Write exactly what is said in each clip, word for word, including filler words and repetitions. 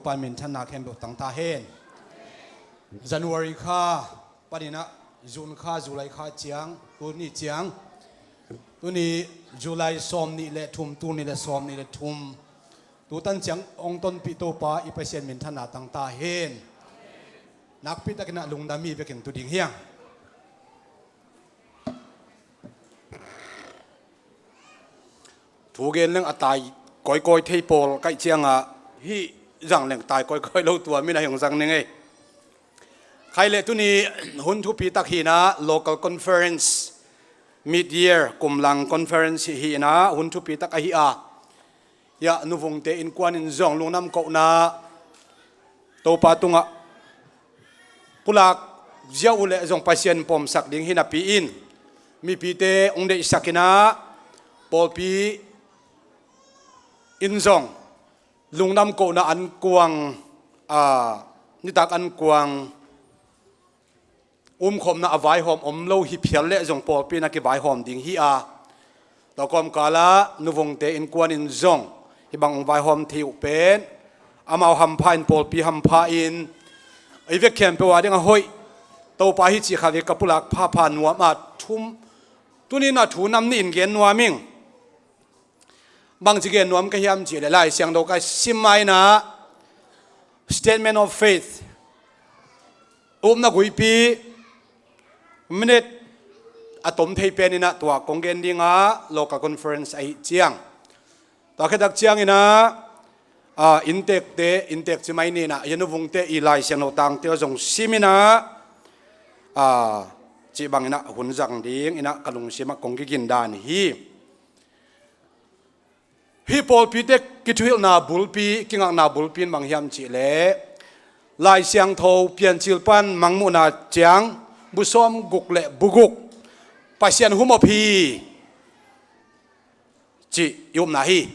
Topa in minthanna khempeuh tang ta hen. January kha panin ah June kha, July kha ciang, tuni ciang, tuni July sawm nih le thum, tul nih le sawm nih le thum, tu tan ciang hong tonpih Topa i Pasian minthanna tang ta hen. Nakpi takin ah lungdam i vekin tu ding hi hang. Thu gen leng a tai kawikawi thei pawl ka hih ciangah hih zang leng tai kawikawi lo tua min a hi hong zang ning ei. Khai le tuni hun thupi tak hi in ah local conference, mid-year kumlang conference hi in ah hun thupi tak ahi a, hiah nuvungte innkuan in zong lungdam kohna Topa tungah pulak ziau uh leh zong Pasian pawmsak ding hi napi in, mipite hong deihsak in ah pawlpi in zong lungdam kohna an kuang, a, nitak an kuang umkhopna a vaihawm om lo hi phial leh zong pawlpi in a kivaihawm ding hi a, tua kawmkal ah nuvungte innkuan in zong hih bang hong vaihawm thei uh pen amau hampha in, pawlpi hampha in, ei vek khempeuh a ding a hoih, Topa hi cih kha vek ka pulak phapha nuam a, thum, tuni in ah thu nam nih in gen nuam ing. Bangci gen nuam ka hiam cih leh Lai Siangtho ka sim ma in ah Statement of Faith, upna guipi, minute a tom thei pen in ah tua kong gen ding a, local conference ahih ciang. Tua khit tak ciang in ah, a, inntekte, inntek ci mai ni in ah, hiah nuvungte i Lai Siangtho tangte zong sim in ah, a, cih bang in ah hun zang ding in ah ka lungsim ah kong kigin dan hi. Hih pawlpite kithuhilhna bulpi, kingakna bulpi in bang hiam cih leh Lai Siangtho Piancil pan Mangmuhna ciang bu sawm guk le bu guk, Pasian humop hi cih i upna hi.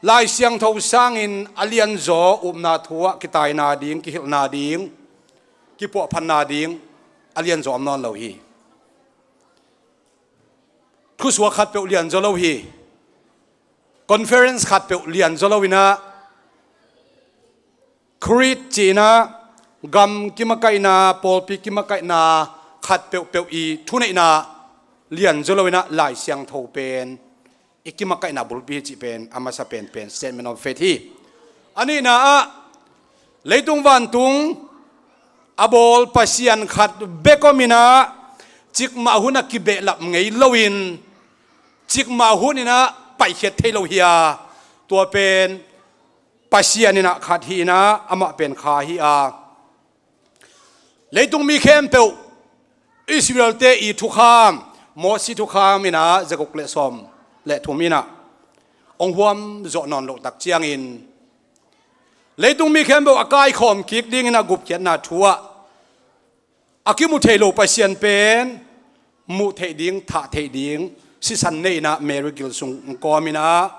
Lai Siangtho sangin a lianzaw upna thu ah kitaina ding, kihilhna ding, kipuahphatna ding a lianzaw om nawn lo hi. Thusuak khatpeuh lianzaw lo hi. Conference khatpeuh lianzaw lo in ah, Creed cih in ah gam kimakaihna, pawlpi kimakaihna khat peuhpeuh i thuneihna lianzaw lo in ah Lai Siangtho pen i kimakaihna bulpi hi cih pen a masa penpen Statement of Faith hi. A nihna ah, leitung vantung a bawl Pasian khat bek om in ah, cikmah hun a kibehlap ngei loin, cikmah hun in ah paikhiat thei lo hi a, tua pen Pasian in ah khat hi in ah, amah pen kha hi a. Leitung mi khempeuh Israelte i thukham, Mosi thukham in ah zaguk le sawm le thum in ah hong huam zawh nawn loh tak ciangin, leitung mi khempeuh a kaikhawm kik ding in ah gupkhiatna thu ah a kimu thei lo Pasian pen muh theih ding, thah theih ding sisan nei in ah Mary gil sung kawm in ah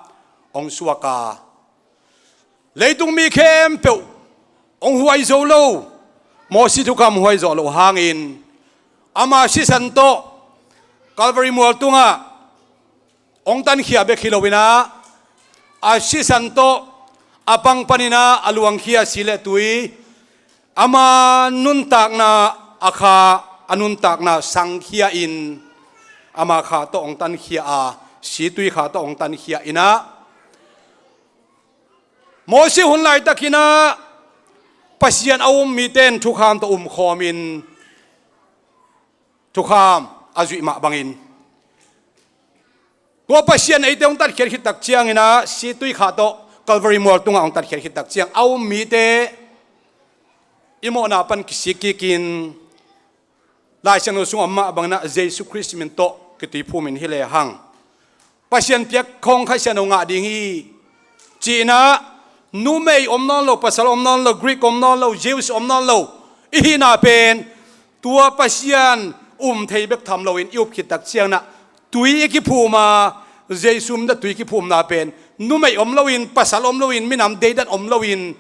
hong suak a, leitung mi khempeuh hong huai zo lo, Mosi thukham huai zawh loh hangin ama sisan tawh Calvary mual tungah hong tankhia bek hi lo in ah, a sisan tawh a pang pan in ah a luangkhia si le tui, ama nuntakna a kha, a nuntakna sangkhia in ama kha tawh hong tankhia a, si tui kha tawh hong tankhia in ah, Mosi hun laitak in ah Pasian a um mite in thukham tawh umkhawm in thukham a zuih mah bangin, tua Pasian eite hong tatkhiat khit tak ciang in ah, si tui kha tawh Calvary mual tungah hong tatkhiat khit tak ciang a um mite i mawhna pan kisik kik in, Lai Siangtho sungah mah bang in ah Jesu Khrist min tawh kituiphum in hi lehang Pasian piak khawng Kha Siangtho ngah ding hi ci in ah, numei om nawn lo, pasal om nawn lo, Greek om nawn lo, Jews om nawn lo, i hihna pen tua Pasian um thei bek tham loin i up khit tak ciang in ah, tui i kiphum a, Jesu min tawh tui kiphumna pen numei om loin, pasal om loin, minam deidan om loin,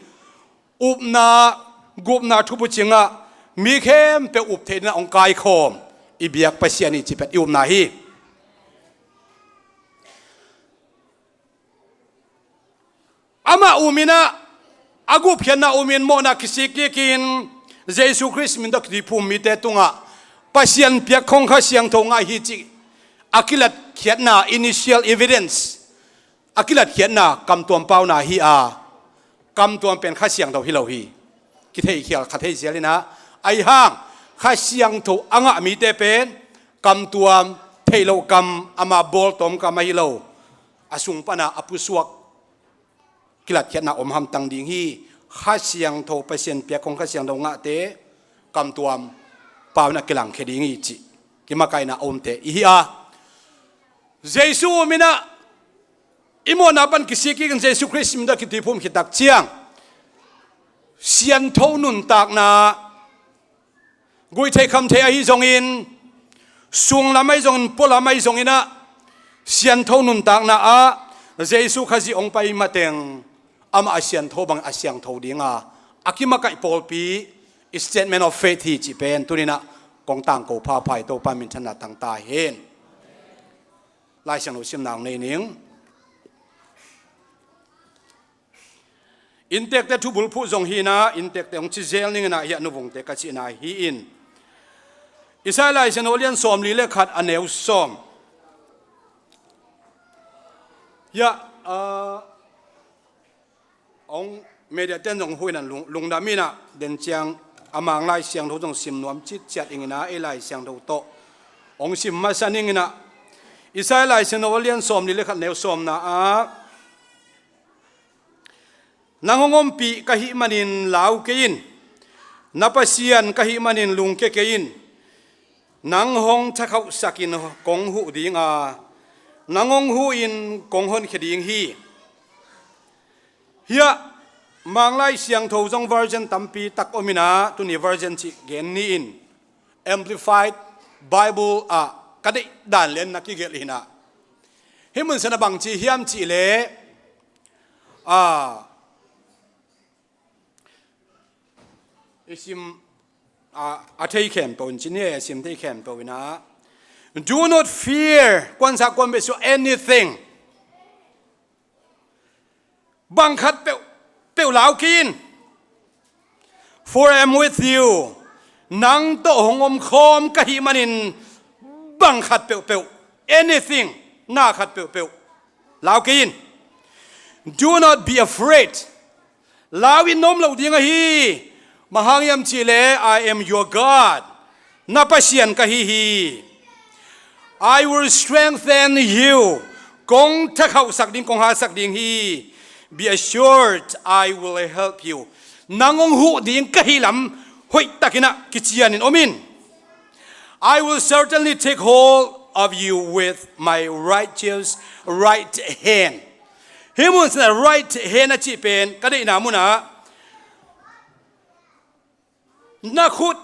upna, gupna thubucing ah mi khempeuh up theih ding in ah hong kaikhawm i biak Pasian hi cih pen i upna hi. Amah um in ah, a gupkhiatna um in, mawhna kisik kikin Jesu Khrist min tawh kituiphum mite tungah Pasian piak khong Kha Siangtho ngah hi cih a kilatkhiatna, initial evidence, a kilatkhiatna kamtuam pauna hi a, kamtuam pen Kha Siangtho hi lo hi. Kitheikhial kha thei zial in ah, ahi hang Kha Siangtho a ngah mite pen kamtuam, theih loh kam, ama bawltawm kam ahi lo, a sung pana a pusuak kilatkhiatna om hamtang ding hi. Kha Siangtho, Pasian piak khong Kha Siangtho ngahte kamtuam pau in a kilangkhia ding hi cih kimakaihna a omte i hi a, Jesu um in ah, i mawhna pan kisik kikin Jesu Khrist min tawh kituiphum khit tak ciang, siantho nuntakna, guihtheih khamtheih ahi zongin, sunglam ahi zongin, pualam ahi zongin ah, siantho nuntakna ah Jesu Khazih hong pai mateng, amah a siantho bang a siangtho ding a, a kimakaih pawlpi, statement of faith hi cih pen tuni in ah kong tangko phapha hi. Topa minthanna tang ta hen. Lai Siangtho simna hong nei ning. Inntekte thubulphuh zong hi in ah, inntekte hong ci zel ning in ah, hiah nuvungte ka cihna hi in. Isaiah Lai Siangtho a lian sawmli le khat, a neu sawm. Hiah, ah, hong media ten zong huh in ah lung, lungdam in ah, den ciang a Mang Lai Siangtho zong sim nuam citciat ing in ah, ei Lai Siangtho tawh hong sim masa ning in ah. Isaiah Lai Siangtho a lian sawmli le khat, neu sawmna ah, nang hong ompih ka hih manin lau kei in, na Pasian ka hih manin lungkia kei in. Nang hong thakhauhsak in kong huh ding a, nang hong huh in kong honkhia ding hi. Hiah Mang Lai Siangtho zong version tampi tak om in ah, tuni version cih gen ni in, Amplified Bible ah ka deih dan lian na kigelh hi in ah. Hih mun san a bang ci hiam cih leh, a, i sim, a, a thei khempeuh in ci ni, a sim thei khempeuh in ah, "Do not fear," kuansa kuan beh suah, "anything." Bang khat peuhpeuh lau kei in. "For I am with you." Nang tawh hong omkhawm ka hih manin, bang khat peuhpeuh, anything, na khat peuhpeuh, lau kei in. "Do not be afraid." Lau in nuam lo ding ahi. Bang hang hiam cih leh, "I am your God." Na Pasian ka hi hi. "I will strengthen you." Kong thakhauhsak ding, kong hatsak ding hi. "Be assured, I will help you." Nang hong huh ding ka hih lam hoih takin ah kician in om in. "I will certainly take hold of you with my righteous right hand." Hih mun san ah right hand a cih pen ka deihna mun ah, na khut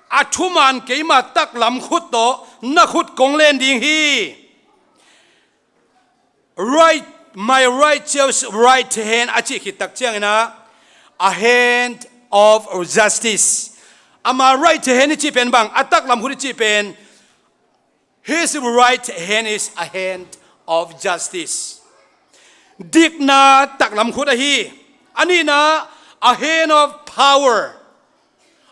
a thuman keima taklam khut tawh na khut kong len ding hi. "Right, my righteous right hand," a cih khit tak ciangin ah, a hand of justice. Ama right hand i cih pen bang, a taklam khut i cih pen, "His right hand is a hand of justice." Dikna taklam khut ahi. A nihna, a hand of power.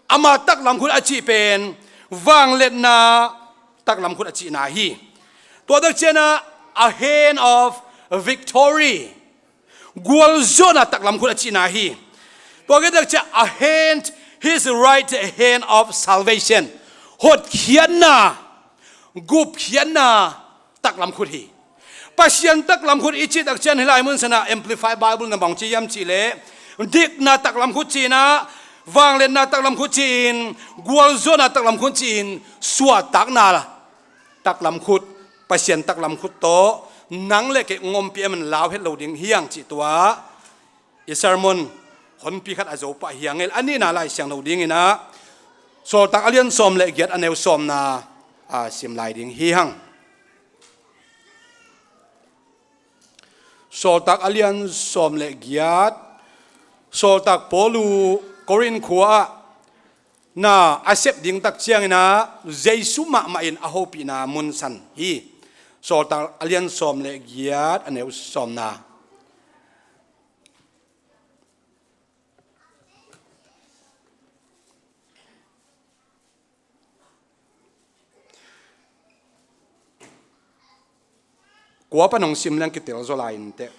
Ama taklam khut a cih pen vangliatna taklam khut a cihna hi. Tua tak ciangin ah, a hand of victory. Gualzawhna taklam khut a cihna hi. Tua khit tak ciang, a hand, his right hand of salvation. Hotkhiatna, gupkhiatna taklam khut hi. Pasian taklam khut i cih tak ciang, hih lai mun san ah Amplified Bible in bang ci hiam cih leh, dikna taklam khut ci-in ah, vangliatna taklam khut ci-in, gualzawhna taklam khut ci-in, suahtakna taklam khut, Pasian taklam khut tawh nang le kei hong ompih a, man lau het lo ding hi hang cih tua i sermon honpi khat a zo pah hi hang e. A nihna Lai Siangtho dingin ah, Sawltak a lian sawm le giat, a neu sawmna, a, sim lai ding hi hang. Sawltak a lian sawm le giat, Sawltak Paul uh Korin khua ah na a sep ding tak ciangin ah, Jesu mahmah in a hopihna mun san hi. Sawltak a lian sawm le giat, a neu sawmna. Kua pan hong sim leng kitel zaw lai inteh.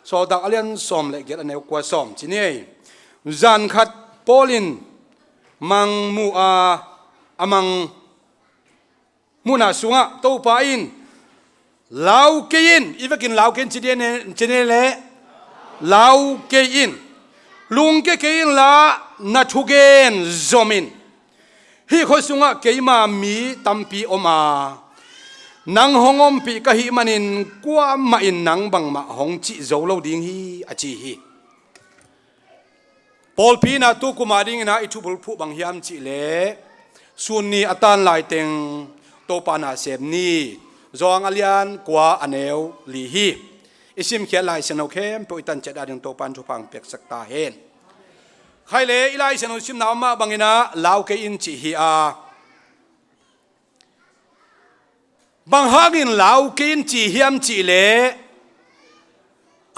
Sawltak a lian sawm le giat a neu kua sawm ci ni ei. Zan khat Paul in mang mu a, a mang muhna sungah Topa in, "Lau kei in," i vekin "Lau kei in," ci dia ne, ci ne le, "Lau kei in. Lungkia kei in la, na thugen zom in. Hih khua sungah keima mi tampi om a, nang hong ompih ka hih manin kuamah in nang bangmah hong cih zo lo ding hi," a ci hi. Pawlpi in ah tu kum a dingin ah i thubulphuh bang hiam cih leh, sun ni a tan laiteng Topa na sem ni, Johan a lian kua a neu li hi. I simkhiat Lai Siangtho khempeuh i tan ciat a ding Topa in thupha hong piaksak ta hen. Khai le i Lai Siangtho simna om mah bangin ah lau kei in cih hi a, bang hangin lau kei in ci hiam cih leh,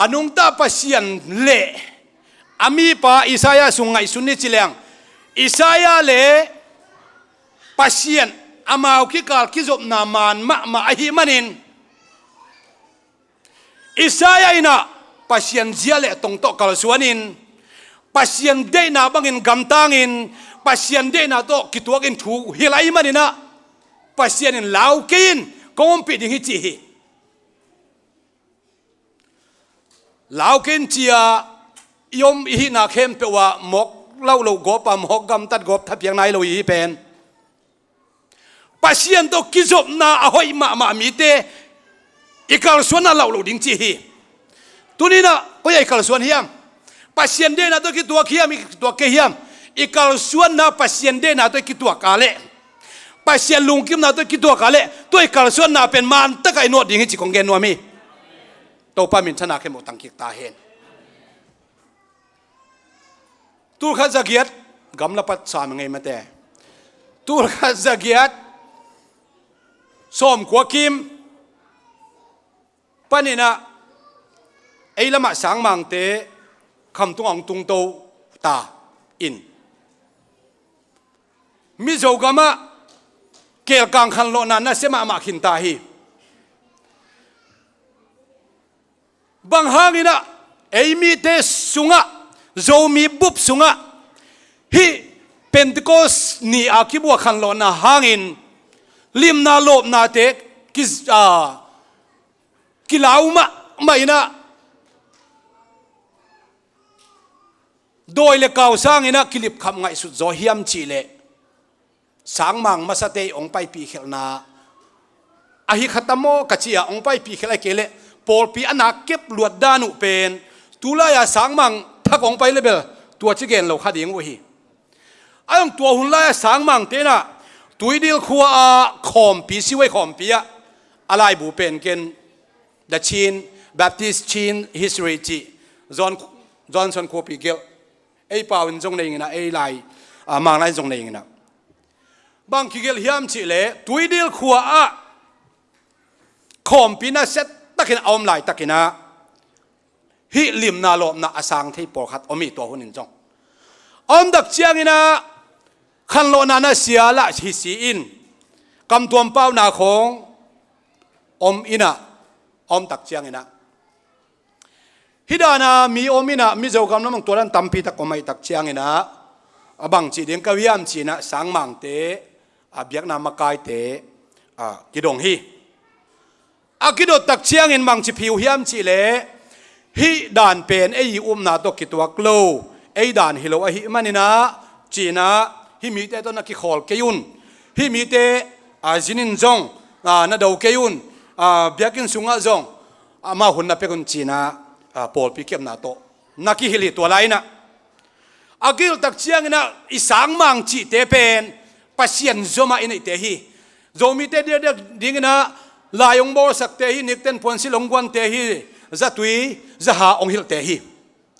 a nungta Pasian le a mipa Isaiah sung ngaihsun ni ci leng, Isaiah le Pasian amau kikal kizopna maan mahmah ahih manin, Isaiah in ah Pasian zia le tong tawh kalsuanin, Pasian deihna bangin gamtangin, Pasian deihna tawh kituakin thu hilh ahih manin ah, Pasian in, "Lau kei in, kong ompih ding hi," ci hi. Lau kei in ci-a i om i hihna khempeuh ah mawk lauh loh gawp a, mawk gamtat gawp thapiak nai lo i hi pen. Pasian tawh kizopna a hoih mahmah mite i kalsuanna lauh loh ding ci hi. Tuni in ah koi ah i kalsuan hiam? Pasian deihna tawh kituak hiam, i kituak kei hiam? I kalsuanna Pasian deihna tawh i kituak a leh, Pasian lungkimna tawh i kituak a leh, tua i kalsuanna pen maan takah i nawt ding hi ci kong gen nuam hi. Topa minthanna khempeuh tangkik ta hen. Tulkhat zagiat gamla pat sam ngei mate. Tulkhat zagiat sawmkua kim panin ah ei lamah sangmangte khamtung ah hong tungto ta in, Mizo gamah kelkang khanlawhna nasia mahmah khin ta hi. Bang hangin ah ei mite sungah, Zomi bup sungah hih Pentecost ni a kibuak khanlawhna hangin limna lawpnate ki, a, kilau mahmah in ah, dawi le kau sangin ah kilipkhap ngaihsut zaw hiam cih leh, sangmang masate i hong paipih khelhna ahi kha ta maw ka ci-a, hong paipih khelh ahih kei leh pawlpi a nak kep luat dan uh pen, tulai-a sangmang thak hong pai le bel tua ci gen lo kha ding uh hi. A hong tua hun lai-a sangmangte in ah Tuidil khua-a khawmpi, Siwei khawmpi ah a laibu pen ken The Chin, Baptist Chin History cih, John, Johnson Khuapi gelh, ei pau in zong nei ing in ah, ei lai, a, Mang lai in zong nei ing in ah. Bang kigelh hiam cih leh, Tuidil khua-ah khawmpi nasia takin a om laitakin ah hih limna lawpna a sang thei pawlkhat om hi tua hun in zong. A om tak ciangin ah khanlawhna nasia lah hi si in, kamtuam pauna khawng om in ah, a om tak ciangin ah, hih dan a mi om in ah, Mizo gam lam ah tua dan tampi tak om ahih tak ciangin ah, a bang cih ding ka hiam ci-in ah sangmangte, a, biakna makaite, a, kidong hi. A kidot tak ciangin bangci phi uh hiam cih leh, hih dan pen ei i upna tawh kituak lo, ei dan hi lo ahih manin ah, ci-in ah, hih mite tawh na kikhawl kei un, hih mite, a, zin in zong, a, na do kei un, a, biakinn sungah zong amau hun na pek un, ci-in ah, a, pawlpi kepna tawh na kihilh hi tua lai-in ah. A kihilh tak ciangin ah i sangmang cihte pen Pasian zom a i neihte hi. Zomite diakdiak dingin ah lai hong bawlsakte hi, nikten puansilh hong guante hi, zatui zaha hong hilhte hi.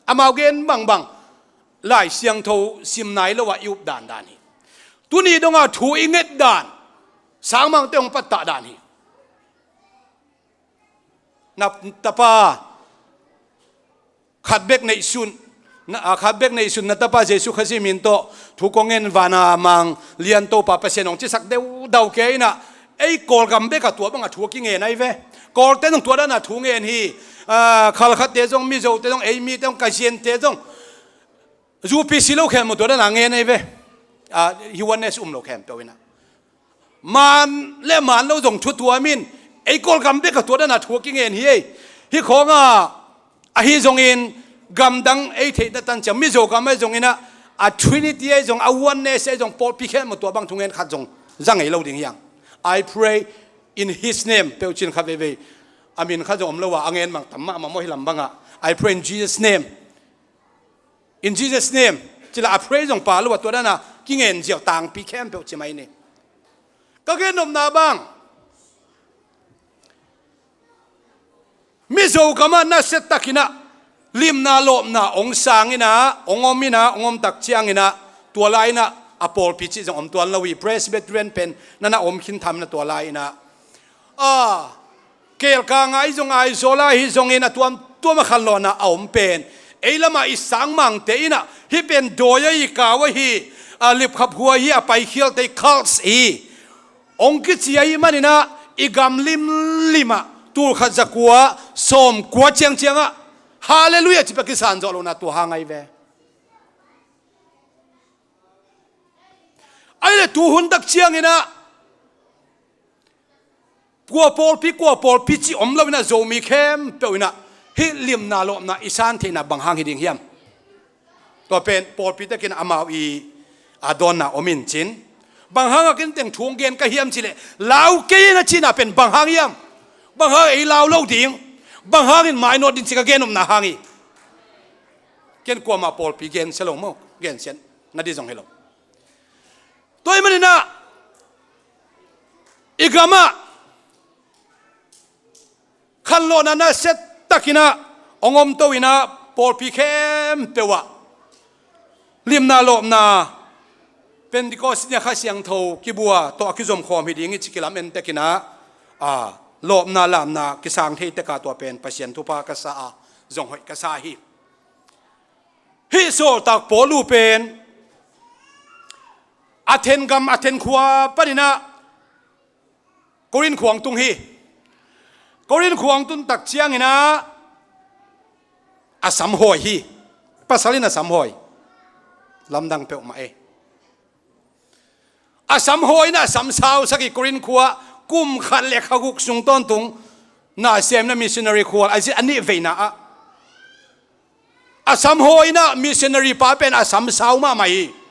Amau gen bangbang Lai Siangtho sim nai lo a i up dandan hi. Tuni dong a thu i nget dan sangmangte hong pattah dan hi. Na tapa khat bek neihsun, na, a, khat bek neihsun, na tapa Jesu Khazih min tawh thu kong ngen, vana Mang lian Topa Pasian hong cisak deudau kei in ah, ei Kawlgam bek a tua bang a thu a kingen ahi ve. Kawlte zong tua dana thu ngen hi. Ah, Khalkhatte zong, Mizote zong, ei mite zong, Kaziante zong, U P C lo khempeuh tua dana ngen ei ve. Ah, hi oneness um lo khempeuh inah, man le man lo zong thu tuam in, ei Kawlgam bek a tua dana thu a kingen hi ei. Hih khawnga ahi zongin, gamdang ei theihna tan ciang, Mizo gam ahi zongin ah, a Trinity ahi zong, a oneness ahi zong, pawlpi khempeuh tua bang thungen khat zong za ngei lo ding hiang. "I pray in his name," peuh cin kha veivei. A min khat zong om lo a, a ngen mang tam mahmah maw hi lam bangah. "I pray in Jesus' name." "In Jesus' name," cila a pray zong pha lo a, tua dana kingen ziau tangpi khempeuh ci mai ni. Ka gen nopna bang, Mizo gamah nasia takinah limna lawpna hong sanginah, hong ominah, hong om tak cianginah, tua lai-inah a pawlpi cih zong om tuan lo hi. Presbyterian pen nana om khin thaminah tua lai-inah, a, Kelkang ahi zong, Aizawl ahi zongin a tuamtuam a khanlawhna a om pen, ei lamah i sangmangte inah hih pen dawi ahi, kau ahi, a, lipkhap huai hi, a paikhialte cults hi, hong kici ahih maninah i gam limlimah tulkhat zakua sawmkua ciangciangah Halleluiah cih pia kisan zawh lohna tua hang ahi ve. Ahih leh tuhun tak cianginah kua pawlpi, kua pawlpi cih om loinah Zomi khempeuh inah hih limna lawpna i san theihna bang hang hi ding hiam? Tua pen pawlpi takin amau i, a, dawnna om in cin. Bang hangah ken teng thu hong gen ka hiam cih leh, lau kei in a cihna pen bang hang hiam? Bang hang ei lau lo ding? Bang hangin mainawt ding cih ka gen nopna hang hi. Ken kuamah pawlpi gensia lo maw, gensia na ding zong hi lo. Tua ahih maninah i gamah khanlawhna nasia takinah hong om to inah pawlpi khempeuh ah limna lawpna, Pentecost ni-a Kha Siangtho kibua tawh a kizomkhawm hi ding hi ci kilam en takinah, a, lawpna lamna kisang thei teka tua pen Pasian thupha ka sa a, zong hoih ka sa hi. Hih sawltak Paul uh pen Athen gam, Athen khua paninah Korin khua hong tung hi. Korin khua hong tun tak cianginah a sam hawi hi. Pasal in a sam hawi. Lamdang peuhmah e. A sam hawi inah a sam sausak hi. Korin khua kum khat le kha guk sung tawntung na semna missionary khual a zin a nih veina ah a sam hawi inah missionary pa pen a sam sau mahmah hi.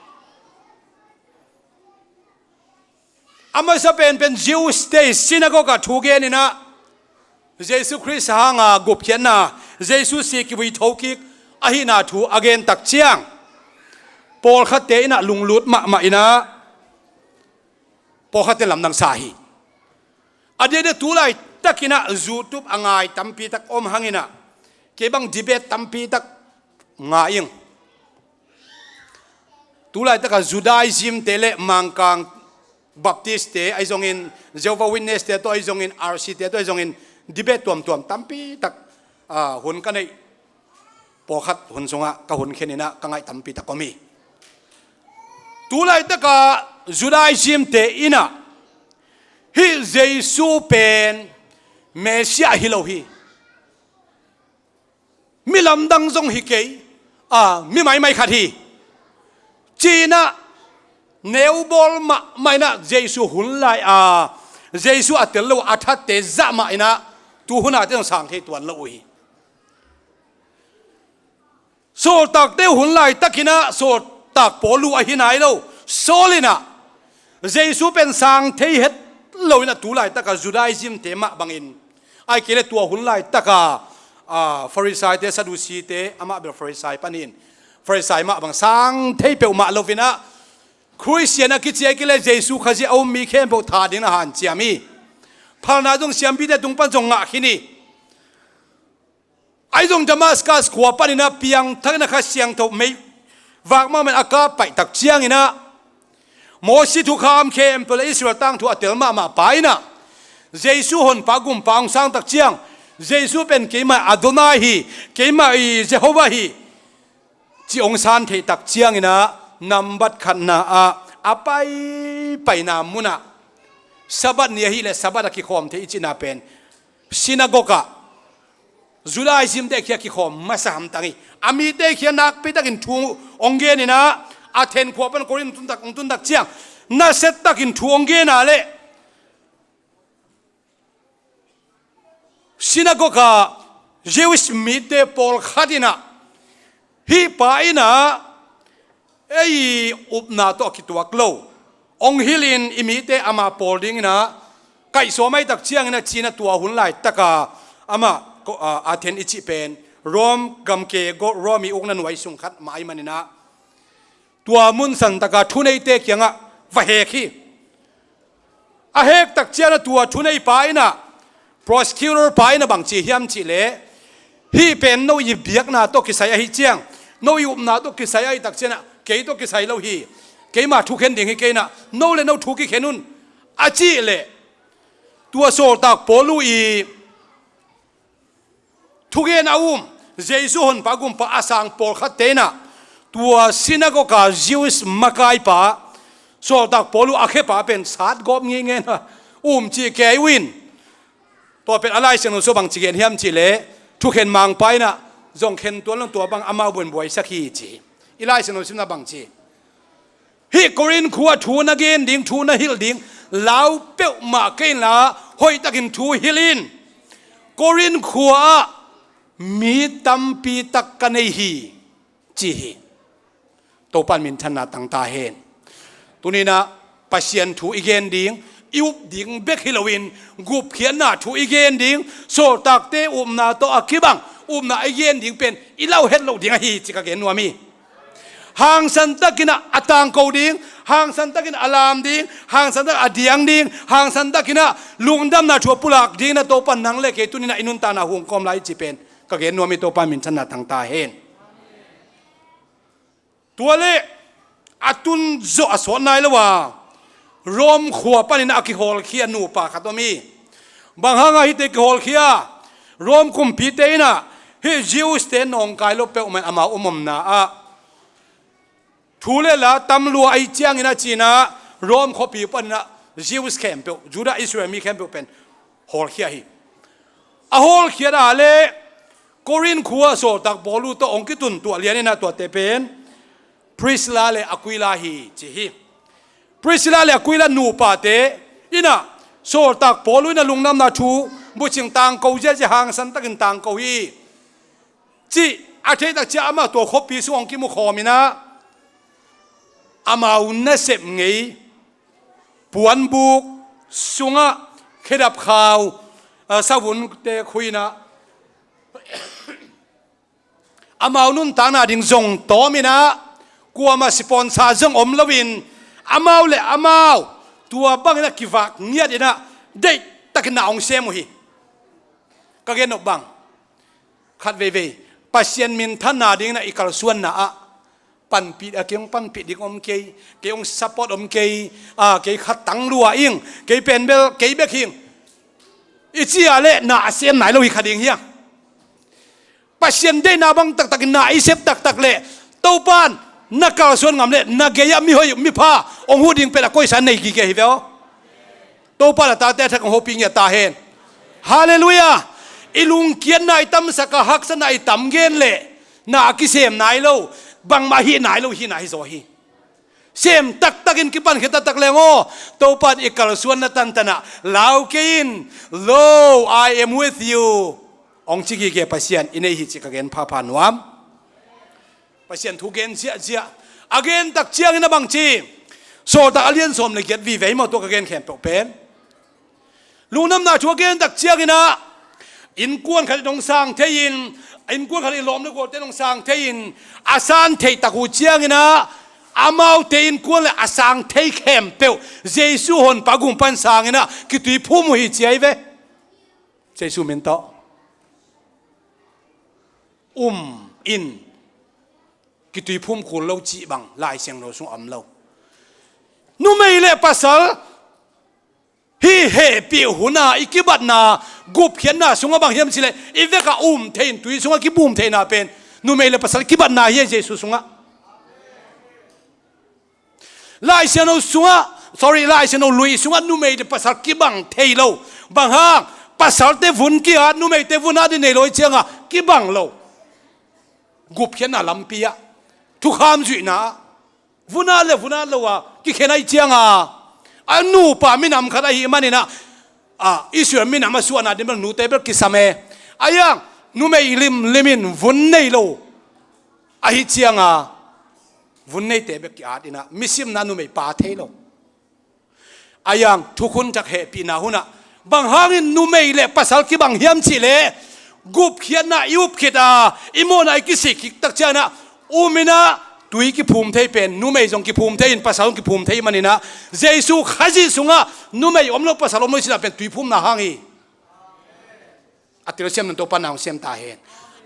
A masa penpen Jews te synagogue ah thu geninah Jesu Khrist hanga gupkhiatna, Jesu si kivui thokik ahihna thu a gen tak ciang, pawlkhatte inah lunglut mahmah inah pawlkhatte lamdang sa hi. A diakdiak tu laitakinah YouTube a ngai tampi tak om hanginah kei bang debate tampi tak ngai ing. Tu laitakah Judaism te le Mangkang Baptist te ahi zongin, Jehovah Witness te tawh ahi zongin, R C te tawh ahi zongin, debate tuamtuam tampi tak, a, hun ka neih, pawlkhat hun sungah ka hun kheninah ka ngaih tampi tak om hi. Tu laitakah Judaism te inah hih Jesu pen Messiah hi lo hi. Mi lamdang zong hi kei, a, mi maimai khat hi. Cinah neubawl mahmah inah Jesu hun lai a, Jesu a tel lo a thatte zah mah inah tuhuna te zong sang thei tuan lo uh hi. Sawltakte hun laitakinah sawltak Paul uh ahi nai lo. Saul inah Jesu pen sang thei het loinah tu laitakah Judaism te mah bangin, ahih kei le tua hun laitaka, a, Pharisai te, Saddusi te, amah bel Pharisai panin, Pharisai mah bang sang thei peuhmah loinah Khristian a kici ahih kei le Jesu Khazih a um mi khempeuh tha dingin a hanciam hi. Phalna zong siampite tung pan zong ngah khin hi. Ahi zong Damascus khua paninah piangthak inah Kha Siangtho meivak mahmah in a kap paih tak cianginah Mosi thukham khempeuh le Israel tangthu a tel mahmah pa inah Jesu honpa gumpa hong sang tak ciang, Jesu pen keimah Adonai hi, keimah i Jehovah hi, ci hong san theih tak cianginah nambat khatna ah a paipaina munah Sabbath ni ahih leh Sabbath a kikhawm thei i cihna pen Sinagog ah Judaism te khia kikhawm masa hamtang hi. A mite khia nakpitakin thu hong genin ah, Athen khua pan Korin tun tak, tun tak ciang nasia takin thu hong gen a leh, sinagog ah Jewish mite pawlkhat in ah, hih pa in ah ei upna tawh a kituak lo, hong hilhin i mite ama pawl dingin ah kaihsawm ahih tak ciangin ah ci-in ah, tua hun laitak a amah ko-, a, Athen i cih pen Rome gamke, go-, Rome i ukna nuai sung khat mah ahih manin ah, tua mun santaka thuneite kiangah va hek hi. A hek tak ciangin ah tua thunei pa in ah, prosecutor pa in ah bang ci hiam cih leh, hih pen no i biakna tawh kisai ahih ciang, no i upna tawh kisai ahih tak ciangin ah, kei tawh kisai lo hi, keima thukhen ding hi kei in ah, no le no thu kikhen un, a cih leh, tua sawltak Paul uh i thugen a um, Jesu honpa gumpa a sang pawlkhatte in ah, tua sinagog a Jews makaipa, sawltak Paul uh a khepa pen satgawp ngeingei in ah, um cih kei uh in, tua pen a Lai Siangtho sung bang ci gen hiam cih leh, thukhen mangpa in ah zong khen tuan lo, tua bang amau buaibuaisak hi ci. I Lai Siangtho simna bang ci? Hih Korin khua thu na gen ding, thu na hilh ding lau peuhmah kei inla, hoihtakin thu hilh in. Korin khua ah mi tampi tak ka nei hi, ci hi. Topa in minthanna tang ta hen. Tuni-in ah Pasian thu i gen ding, i up ding bek hi loin, gupkhiatna thu i gen ding, sawltakte upna tawh a kibang upna i gen ding pen i lau het loh ding ahi ci ka gen nuam hi. Hangsan takin ah a tangko ding, hangsan takin a lam ding, hangsan takin a diang ding, hangsan takin ah lungdamna thu a pulak dingin ah Topa in nang le kei tuni-in ah i nuntakna hong kawm lai hi ci pen ka gen nuam hi. Topa in minthanna tang ta hen. Tua leh a tun zawh a sawt nai lo a, Rome khua panin a kihawlkhia nupa khat om hi. Bang hanga hihte kihawlkhia? Rome kumpite in ah hih Jews-te nawngkai lo peuhmah in amau om omna ah thu le la tam lua ahih ciangin ah ci-in ah Rome khuapi panin ah Jews khempeuh, Judah Israel mi khempeuh pen hawlkhia hi. A hawlkhiat a leh Korin khua sawltak Paul uh tawh hong kitun tuah lian in ah, tuate pen Priscilla le Aquila hi ci hi. Priscilla le Aquila nupate in ah sawltak Paul uh in ah lungdamna thu bucing tangko ziahziah, hangsan takin tangko hi cih a theih tak ciang amah tua khuapi sung hong kimukhawm in ah, amau nasep ngei puanbuk sungah khedap khau, ah, savunte khui in ah, amau nuntakna ding zong tawm in ah, kuamah sponsor zong om loin, amau le amau tua bangin ah kivak ngiat in ah, deihtakin na hong sem uh hi. Ka gen nop bang, khat veivei, Pasian minthanna dingin ah i kalsuanna ah, panpih a, kei hong panpih ding om kei, kei hong support om kei, a, kei khat tang lua ing, kei pen bel kei bek hing, i ci a leh na a sem nai lo hi kha ding hiam? Pasian deihna bang taktakin na i sep taktak leh, Topa in na kalsuan ngam leh, na gei-ah mihoih mipha hong huh ding pen a koisa nei gige hi ve aw. Topa in a tate a thak hong hopih ngiat ta hen. Halleluiah. I lungkiatna i tamsak a, haksatna i tam gen leh na a kisem nai lo, bangmah hih nai lo, hih nai hi zaw hi. Sem taktakin kipankhia taktak leng aw, Topa in i kalsuanna tantan ah lau kei in, "Lo, I am with you," hong ci gige Pasian i nei hi cih ka gen phapha nuam. Pasian thu gen ziahziah. A gen tak ciangin a bang ci? Sawltak a lian sawm le giat vive hi maw, tua ka gen khempeuh pen. Lungdamna thu a gen tak ciangin ah, innkuan khat in hong sang thei in, innkuan khat in lawm le gualte in hong sang thei in, a san theih tak uh ciangin ah, amaute innkuan le a sang thei khempeuh Jesu honpa gumpa in sang in ah, kituiphum uh hi ci ahi ve. Jesu min tawh. Um in, kituiphum kul lo cih bang Lai Siangtho sung om lo. Numei le pasal hih hehpih hun a i kibatna, gupkhiatna sungah bang hiam cih leh, i vekah um thei in tui sungah kibum theihna pen numei le pasal kibatna hi a, Jesu sungah. Lai Siangtho sungah, sorry, Lai Siangtho lui sungah numei le pasal kibang thei lo. Bang hang? Pasalte vun ki-at, numeite vun at ding nei lo ahih ciangah kibang lo. Gupkhiatna lampi ah, thukham zuihna ah, vun at le vun at lo a kikhen ahih ciangah, a nupa minam khat ahih maninah, a, Israel minam a suahna ding bel nute bel kisam e. Ahi hang numei limlim in vun nei lo ahih ciangah, vun neite bek ki-at inah, misimna numei pa thei lo. Ahi hang thukhun thak hehpihna hunah, bang hangin numei le pasal kibang hiam cihleh, gupkhiatna i up khit a, i mawhna i kisik khit tak cianginah, um inah, tui kiphum thei pen numei zong kiphum thei in, pasal zong kiphum thei maninah, Jesu Khazih sungah numei om lo pasal om lo i cihna pen tuiphumna hang hi. A telsiam nang Topa nang siam ta hen.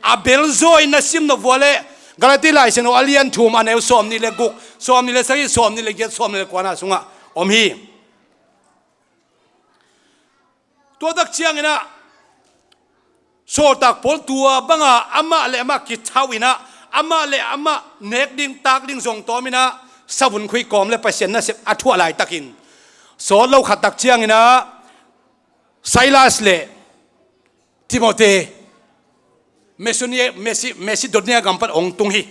A belzaw in na sim nop uh leh, Galati Lai Siangtho a lian thum, a neu sawmnih le guk, sawmnih le sagih, sawmnih le giat, sawmnih le kuana sungah om hi. Tua tak cianginah, sawltak Paul tua banga amah le amah kithau inah, amah le amah nek ding tak ding zong tawm inah, savun khuih kawm le Pasian nasep a thuah laitakin, sawt lo khat tak cianginah, Silas le Timothy Macedonia, Mace-, Macedonia gam pan hong tung hi.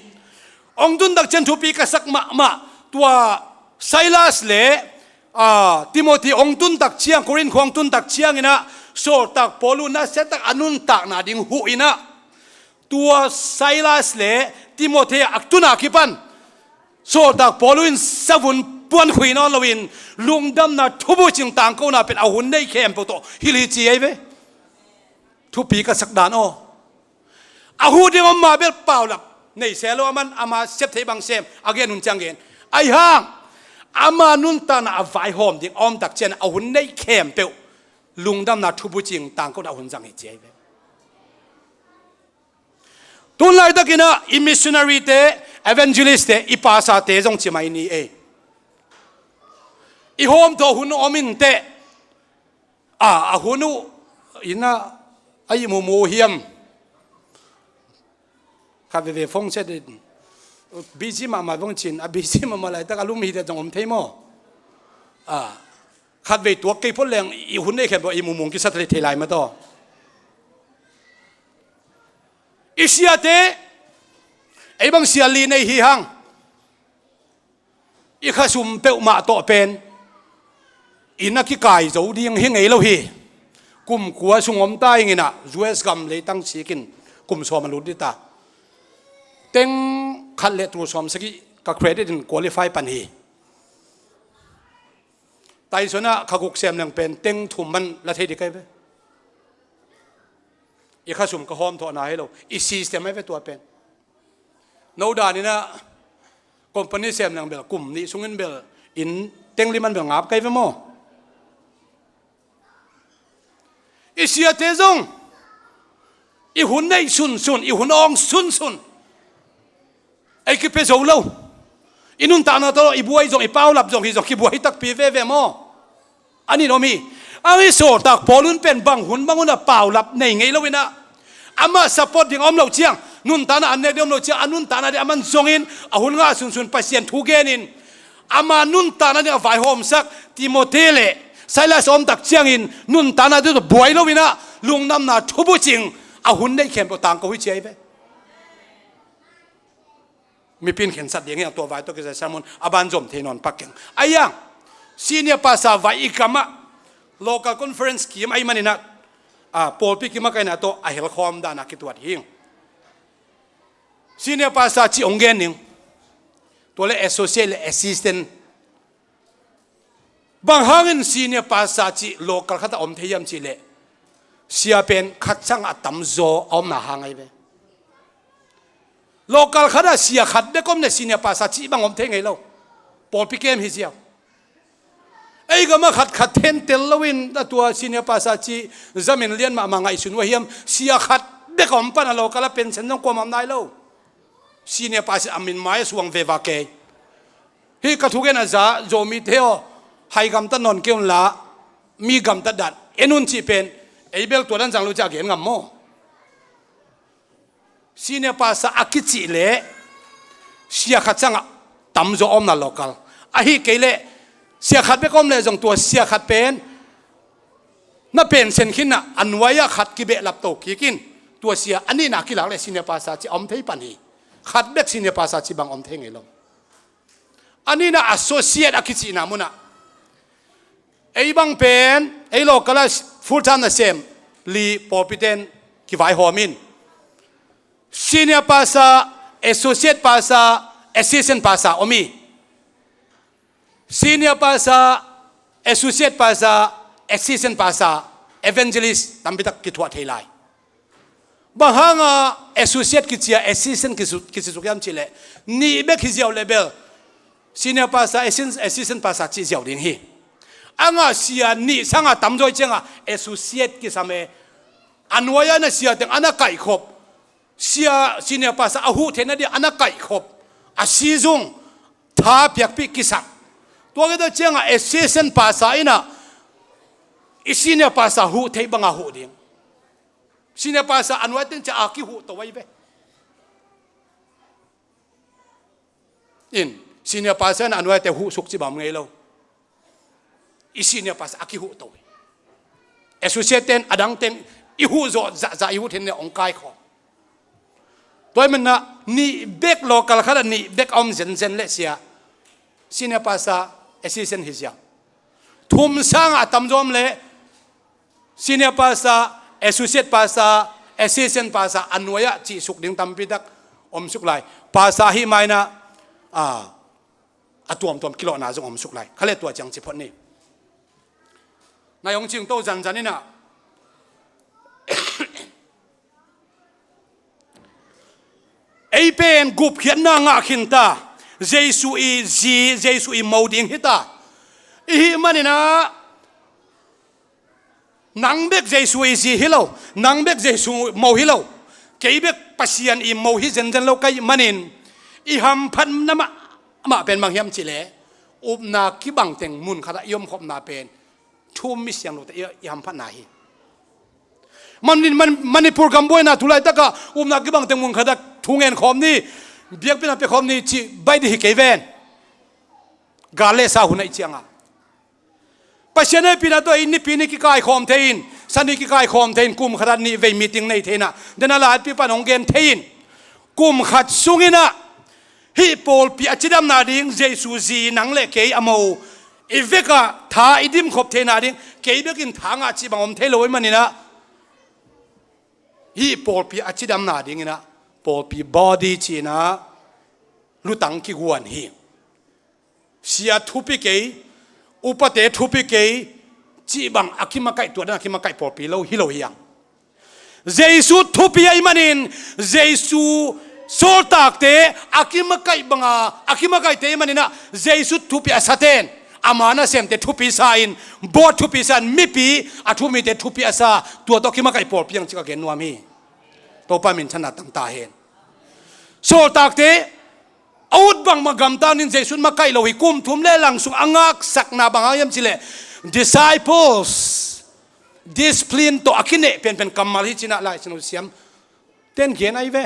Hong tun tak ciang thupi ka sak mahmah, tua Silas le, a, Timothy hong tun tak ciang, Korinth khua hong tun tak cianginah, sawltak Paul uh nasia tak a nuntakna ding huh inah, tua Silas le Timothy a tun a kipan, sawltak Paul uh in savun puan khui nawn loin, lungdamna thubucing tangkona pen a hun nei khempeuh tawh hilh hi ci ei ve. Thupi ka sak dan aw. A huh ding om mah bel paulap nei se lo, aman ama sep theih bang sem, a gen hun ciang gen. Ahi hang ama nuntakna a vaihawm ding a om tak ciang a hun nei khempeuh lungdamna thubucing tangkona a hun zang hi ci ei ve. Tun laitakinah i missionary te, evangelist te, i pastor te zong ci mai ni ei. I hawmthawh hun om inteh. A, a hun uh inah a ihmu mu hiam? Khat veve phone set in, busy mahmah vong cin, a busy mahmah laitak a lum hi te zong om thei maw? A, khat vei tuak kei phot leng i hun nei khempeuh ihmu mu kisa thei, thei lai mataw. I siate, ei bang sia li nei hi hang. I khasum peuhmah tawh pen inn a kikai zo ding hi ngei lo hi. Kum kua sung om ta inginah U S gam leitang sikin kum sawm a lut dita. Teng khat le tul sawm sagih ka credit in qualify pan hi. Taisona kha guk sem leng pen teng thum man la thei ding kai ve. I khasum ka hawm thawhna hi lo, i system ai ve tua pen. No daninah company sem leng bel kum nih sungin bel inn teng li man bel ngap kai ve maw? I siate zong i hun neih sunsun, i hun awng sunsun, ei kipia zo lo. I nuntakna tawh i buai zong, i paulap zong hi zong kibuai takpi veve maw? An in om hi. Ang i sawltak Paul un pen bang hun bang unah paulap nei ngei lo inah, amah support ding a om lo ciang, nuntakna an nek ding a om lo ciang, a nuntakna ding a man zongin a hun ngah sunsun Pasian thu genin, ama nuntakna ding a vaihawmsak Timothy le Silas a om tak ciangin nuntakna ding tawh buai lo inah lungdamna thubucing a hun neih khempeuh tangko hi ci ai ve. Mipi in khensat ding hi a, tua vai tawh kisai sermon a ban zom thei nawn pak keng. Ahi hang senior pastor vai i kamah local conference kim ahi maninah, a, pawlpi kim a kaina tawh a helkhawm dana kituat hi. Senior pastor cih hong gen ning. Tua le associate le assistant. Bang hangin senior pastor cih local khatah om thei hiam cihleh, sia pen khat sangah a tamzaw a omna hang ahi ve. Local khatah sia khat bek om le senior pastor cih bang om thei ngei lo. Pawlpi kem hi ziau. Ei gamah khat khat thentel loin a tua senior pastor cih zamin lian mahmah ngaihsun uh a hiam, sia khat bek a om pan a local a pension zong kuamah om nai lo. Senior pastor a min mai a suang veva kei. Hih ka thugen a za Zomite aw, hai gamtat nawn kei unla, mi gamtat dan en un cih pen, ei bel tua dan zang lo ciah a gen ngam maw? Senior pastor a kicih leh sia khat sangah tamzaw a omna local. Ahih kei leh sia khat bek a om leh zong tua sia khat pen na pension khin na a nuai-ah khat kibehlap to kik in, tua sia a nihna kilak le senior pastor ci a om thei pan hi. Khat bek senior pastor ci bang om thei ngei lo. A nihna associate a kicihna munah ei bang pen ei local-ah full time nasem li pawlpiten kivaihawm in, senior pastor, associate pastor, assistant pastor om hi. Senior pastor, associate pastor, assistant pastor, evangelist tampitak kithuah thei lai. Bang hanga associate kici a assistant kisu-, kisisuk hiam cihleh, nih bek hi ziau le bel senior pastor, assistant, assistant pastor cih ziau ding hi. A ngah sia nih sanga tamzaw hi cianga associate kisam e. A nuai-ah na sia teng a na kaihkhop, sia senior pastor a huh theihna dia a na kaihkhop, a sizung tha piakpih kisak. Tua kita cianga assistant pastor inah i senior pastor huh theih banga huh ding. Senior pastor a nuai teng cia a kihuh to ahi ve. In, senior pastor in a nuaite huh suk ci bang ngei lo. I senior pastor a kihuh to hi. Associate ten, a dang ten i huh zawh zahzah i huh theihna ong kaikhawm. Tua hi manah nih bek, local khatah nih bek a om zenzen le sia, senior pastor, assistant hi ziau. Thum sangah a tamzaw om le senior pastor, associate pastor, assistant pastor a nuai-ah cihsuk ding tampitak omsuk lai. Pastor ahi mainah, a, a tuamtuam kilawhna zong omsuk lai. Kha le tua ciang ci phot ni. Nai hong cingto zanzan inah ei pen gupkhiatna ngah khinta, Jesu i zi, Jesu i mo ding hita. I hih maninah nang bek Jesu i zi hi lo, nang bek Jesu mo hi lo, kei bek Pasian i mo hi zenzen lo ka hih manin i hamphatna mah, mah pen bang hiam cihleh, upna kibang teng mun khatah i omkhopna pen thu um mi siangthote i, i hamphatna hi. Man, man, Manipur gam buaina tu laitakah upna kibang teng mun khatah thu ngen khawm ni, biakpiakna pia khawm ni cih baih dih hi kei ven. Gal le sa hun ahih cianga Pasian hehpihna tawh i nipi ni kikaikhawm thei in, sani kikaikhawm thei in, kum khatah nih vei meeting nei thei inah, den a laipi pan hong gen thei in, kum khat sunginah hih pawlpi a cidamna ding Jesu zi nang le kei a mo i vekah tha i dimkhop theihna ding, kei bekin tha ngah cih bang om thei lo i maninah hih pawlpi a cidamna dinginah pawlpi body cihinah lutang kiguan hi. Sia thupi kei, upate thupi kei cih bang a kimakaih, tua dan a kimakaih pawlpi lo hi lo hiang. Jesu thupi ahih manin, Jesu sawltakte a kimakaih banga a kimakaihte ahih maninah Jesu thupi a saten, ama nasemte thupi sa in, board thupi sa in, mipi a thu mite thupi a sa, tua tawh kimakaih pawlpi ang cik a gen nuam hi. Topa minthanna tang ta hen. Sawltakte a ut bangmah gamtang in Jesu in makaih lo hi. Kum thum le lang sung a ngaksakna bang hang hiam cihleh, disciples discipline tawh a kineh penpen kammal hi cinah Lai Siangtho siam ten gen ahi ve.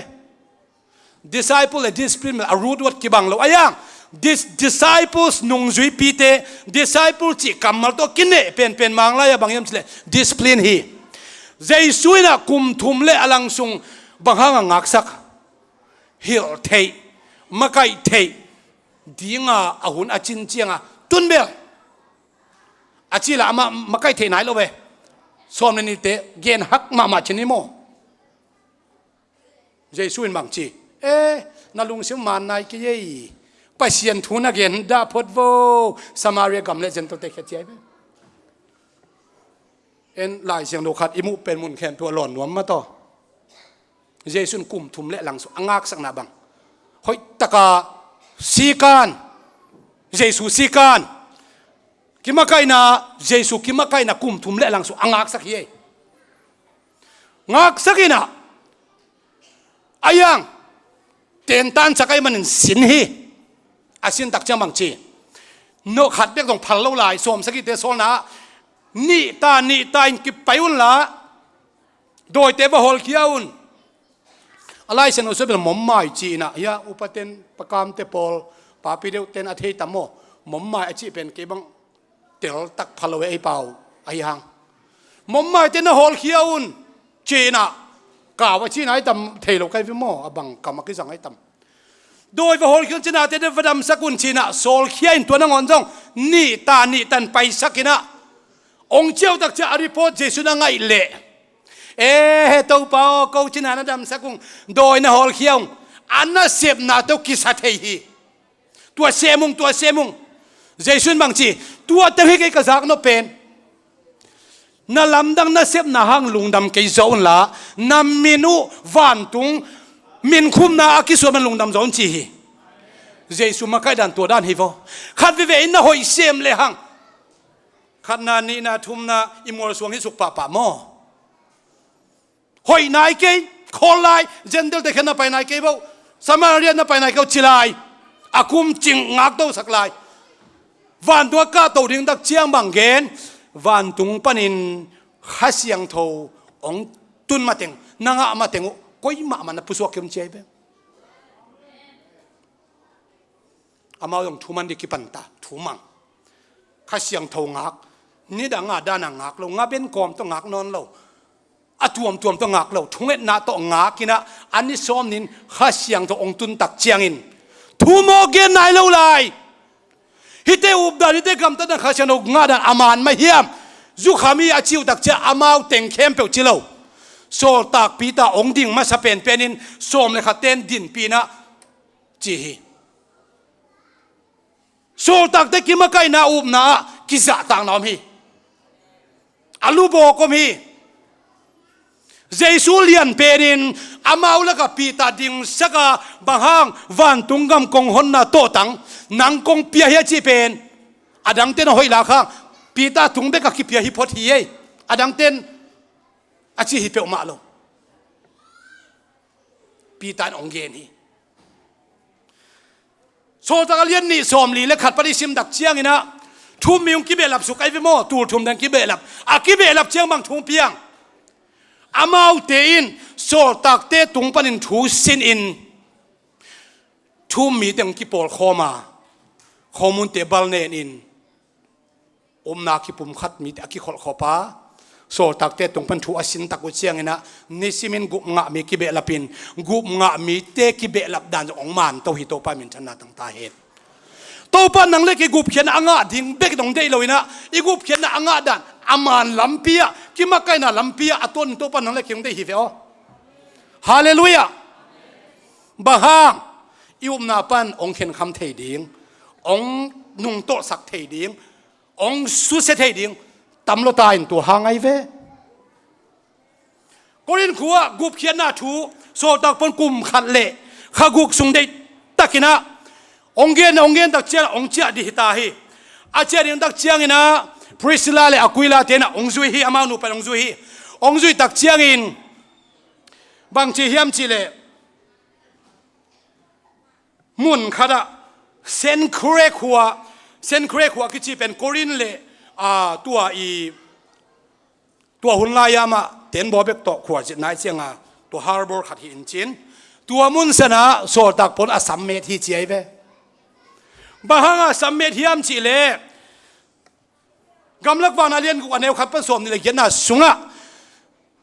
Disciple le discipline a root word kibang lo. Ayang, dis-, disciples nungzuipite, disciple cih kammal tawh kineh penpen Manglai-ah bang hiam cihleh discipline hi. Jesu inah kum thum le a lang sung bang hanga ngaksak, hilh theih, makaih theih dinga a hun a cin cianga tun bel a cila amah makaih theih nai lo ve. Sawm le nihte gen hak mahmah cin hi maw? Jesu in bang ci, e, na lungsim man nai kei ei. Pasian thu na gen dah phot vo. Samaria gam le Gentile te khia ciai ve. En Lai Siangtho khat i muh pen mun khen tua lawn nuam mah tawh. Jesu in kum thum le lang sung a ngaksakna bang hoihtaka sikan, Jesu sikan, kimakaihna, Jesu kimakaihna kum thum le lang sung a ngaksak hi ei. Ngaksak inah, ayang, tentan sak ahih manin sin hi. A sin tak ciang bang ci, no khat bek zong phal lo lai, sawm sagihte sawlna ah nihta nihta in kipai unla, dawite va hawlkhia un. A Lai Siangtho sua bel mommai ci inah, hia upaten, pakamte pawl, papi deuhten a thei tam maw? Mommai a cih pen kei bang teltak pha lo e, ei pau ahi hang. Mawmmaite na hawlkhia un, ci-in ah, kau a ci-in ah i tam thei lo ka hi ve maw, a bang kam a kizang a i tam. Dawi va hawlkhia un, cinate na va damsak un ci-in ah, sawlkhia in tua nangawn zong, nih ta, nih tan paisak in ah, hong ciautak ciang a report Jesu na ngaih leh. E, he Topa aw, ko cina na damsak ung, dawi na hawlkhia ung, a nasepna tawh kisa thei hi. Tua sem ung, tua sem ung. Jesu in bang ci, tua teng hi kei ka zak nop pen. Na lamdang nasepna hang lungdam kei zaw un la, na min uh vantung, min khumna a kisuan man lungdam zaw un ci hi. Jesu makaih dan tua dan hi vaw. Khat veve in na hoih sem le hang. Khatna, nihna, thumna, i mualsuang hi suk pahpah maw. Hoih nai kei, khawl lai, Gentile te khia na pai nai kei bo, Samaria na pai nai kei bo ci lai, a kum cing ngak dosak lai. Vantung a kahto ding tak ciang bang gen, vantung panin Kha Siangtho hong tun mateng, na ngah mateng uh, koi mahmah na pusuak kei um ci ai ve. Amau zong thu man ding kipan ta, thu mang. Kha Siangtho ngak, nidang a dan a ngak lo, ngaben kawm tawh ngak nawn lo. A tuamtuam tawh ngak lo, thungetna tawh ngak in ah, a ni sawm ni-in Kha Siangtho hong tun tak ciangin, thu maw gen nai lo lai. Hihte updan, hihte gamtatna Kha Siangtho ngahdan a man mah hiam? Zukham hi a ci uh tak ciang amau teng khempeuh ci lo. Sawltak Peter hong ding masa penpen in sawm le khatte in dinpih in ah ci hi. Sawltakte kimakaihna, upna ah kizahtakna om hi. A lubawk om hi. Jesu lianpen in amau lakah Peter dingsak a, bang hang, vantung gam kong honna tawhtang nang kong pia hi a cih pen, a dangte na hoih lak hang, Peter tung bek a kipia hi phot hi ei. A dangte in a ci hi peuhmah lo. Peter in hong gen hi. Sawltak a lian nih sawmli le khat pan i sim tak ciangin ah, thu-um mi hong kibehlap suk ai ve maw, tul thum dang kibehlap. A kibehlap ciang bang thu hong piang? Amaute in sawltakte tung panin thu sin in, thu-um mite hong kipawlkhawm a, khomunte bal nen in, upna kipumkhat mite a kikholhkhop a, sawltakte tung pan thu a sin tak uh ciangin ah, nisimin gup ngah mi kibehlap in, gup ngah mite kibehlap dan zong hong man to hi. Topa minthanna tang ta hen. Topa nang le kei gupkhiatna a ngah ding bek in hong deih lo in ah, i gupkhiatna a ngah dan a man lampi ah, kimakaihna lampi ah a tuan in Topa nang le kei hong deih hi ve aw. Halleluiah. Bang hang? I upna pan hong khenkham thei ding, hong nungtolhsak thei ding, hong susia thei ding tam lua ta in tua hang ai ve. Korin khua-ah gupkhiatna thu, sawltak pan kum khat le kha guk sung deihtakin ah hong gen, hong gen tak ciang hong ciah dih hi ta hi. A ciah ding tak ciangin ah Priscilla le Aquila te in ah hong zui hi, amau nupa in hong zui hi. Hong zuih tak ciangin bang ci hiam cih leh, mun khatah Cenchreae khua, Cenchreae khua kici pen Korin le, a, tua i, tua hun lai-a mah tenbaw bek tawh khua zin nai cianga, tua harbour khat hi in cin, tua mun sanah sawltak pawl a sam met hi ci ai ve. Bang hanga sam met hiam cih leh, Gamlak Vakna lian guk a neu khat pan sawm nih le giatna sungah,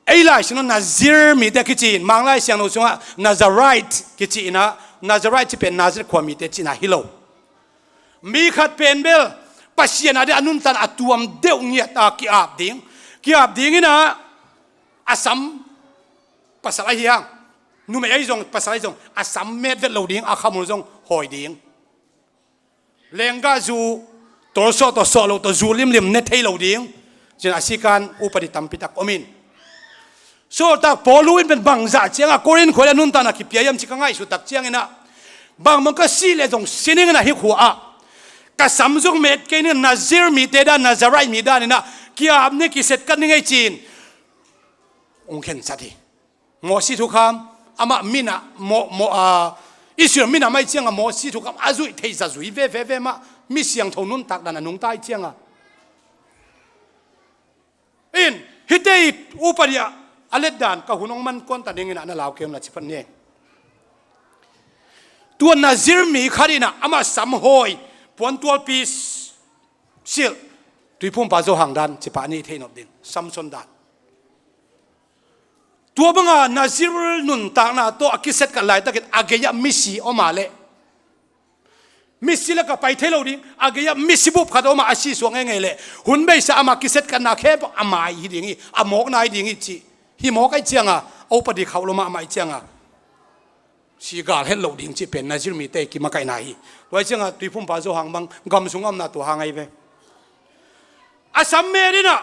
ei Lai Siangtho Nazir mite kici in, Mang Lai Siangtho sungah Nazarite kici in ah, Nazarite ci pen Nazareth khua mite cihna hi lo. Mi khat pen bel Pasian a ding a nuntan a tuam deuh ngiat a ki-ap ding, ki-ap ding in ah, a sam, pasal ahi hang, numei ahi zong, pasal ahi zong, a sam met vet lo ding, a khamul zong hawi ding. Lenggah zu, tolsawh tawh sawh loh tawh zu limlim ne thei lo ding. Cin a sikan upadi tampi tak om in. Sawltak Paul in pen bangzah cianga Korin khua-ah a nuntakna kipia hiam ci ka ngaihsut tak ciangin ah, bangmah ka sih leh zong sining in ah hih khua-ah ka sam zong met kei ning, Nazir mite dan, Nazarite mi dan in ah ki-ap ni, kiset kat ni ngei ci-in hong khensat hi. Mawsi thukham, amah minah, maw, maw, a, Israel minah mai cianga Mawsi thukham a zuih thei zazui veve ve mah, mi siangtho nuntak dan a nungta i cianga. In, hihte i upadi ah a letdan ka hun hong man kuan ta dingin ah na lau kei un la ci phat ni. Tua Nazir mi khat in ah amah sam hawi, puantualpi silh, tuiphumpa Johan dan, ci pah ni, theihnop ding, Samson dan. Tua banga Nazir nuntakna tawh a kisetkat laitakin a gei-ah misi om a leh, misi lakah pai thei lo ding, a gei-ah misi bup khat om a, a sisuak ngeingei leh, hun beisa amah kisetkatna khempeuh a mai hi ding hi, a mawkna hi ding hi cih. Hi mawk ahih cianga, a upa dik khauh lo mahmah ahih cianga, si gal het loh ding cih pen Nazir mite kimakaihna hi. Tua ahih cianga Tuiphumpa Zo Hang bang gam sung a omna tua hang ahi ve. A sam mel inah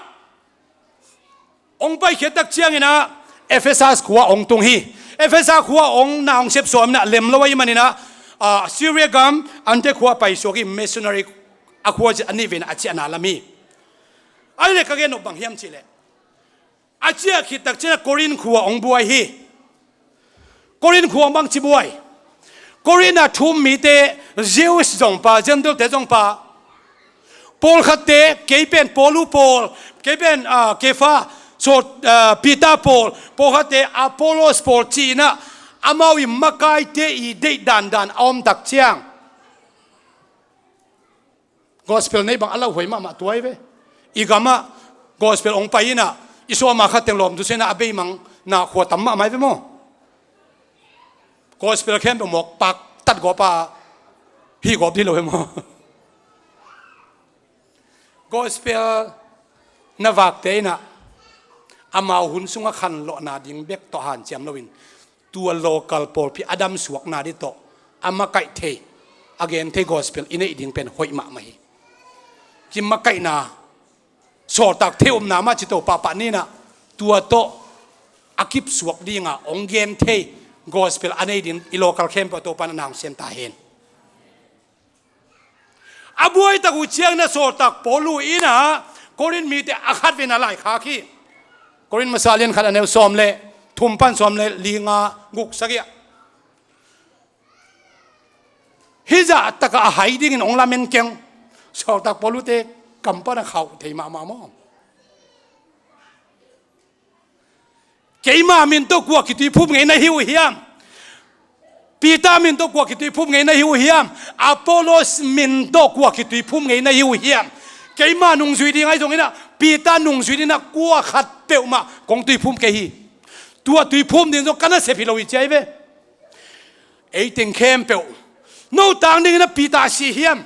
hong paikhiat tak cianginah Efesas khua hong tung hi. Efesa khua hong na hong sep sawm inah lem lo ahih maninah, ah, Syria gam Antioch khua paisuak hi. Missionary a khua a nih ve inah a ciahna lam hi. Ahih leh ka gen nop bang hiam cihleh, a ciah khit tak cianginah Korin khua hong buai hi. Korin khua hong bangci buai? Korin a thu um mite, Jews zong pa, Gentile te zong pa. Pawlkhatte, kei pen Paulu pawl, kei pen, ah, Kefa, so, ah, Peter pawl, pawlkhatte Apollos pawl ci-inah amau i makaite i deih dandan a om tak ciang, gospel nei bang a lauhuai mahmah tua hi ve. I gamah gospel hong pai inah i sawma khat teng lawm tusia inah a beimang na khua tam mahmah hi ve maw. Gospel khempeuh mawk pak tat gawp a, hi gawp dih lo hi maw. Gospel na vakte inah amau hun sungah khanlawhna ding bek tawh hanciam loin, tua local pawlpi a damsuakna ding tawh a makaih thei, a gen thei gospel i neih ding pen hoih mahmah hi. Kimakaihna, sawltak theih upna mah ci to pahpah ninah, tua tawh a kipsuak dinga hong gen thei gospel a nei ding i local khempeuh Topa'n a na hong sem ta hen. A buai tak uh cianginah sawltak Paulu inah Korin mite a khat ve inah laikhak hi. Korin masa lian khat a neu sawm le thum pan sawm le li, nga, guk, sagih ah. Hih zah takah a hai dingin hong lamen keng. Sawltak Paulute kam pan a khauh thei mahmah maw. Keima min tawh kua kituiphum ngei na hi uh hiam? Peter min tawh kua kituiphum ngei na hi uh hiam? Apollos min tawh kua kituiphum ngei na hi uh hiam? Keima nungzui ding ahi zonginah, Peter nungzui dinginah kua khat peuhmah kong tuiphum kei hi. Tua tuiphum ding zong ka nasep hi lo hi ci ahi ve. Ei teng khempeuh, no tang dingin a Peter a si hiam,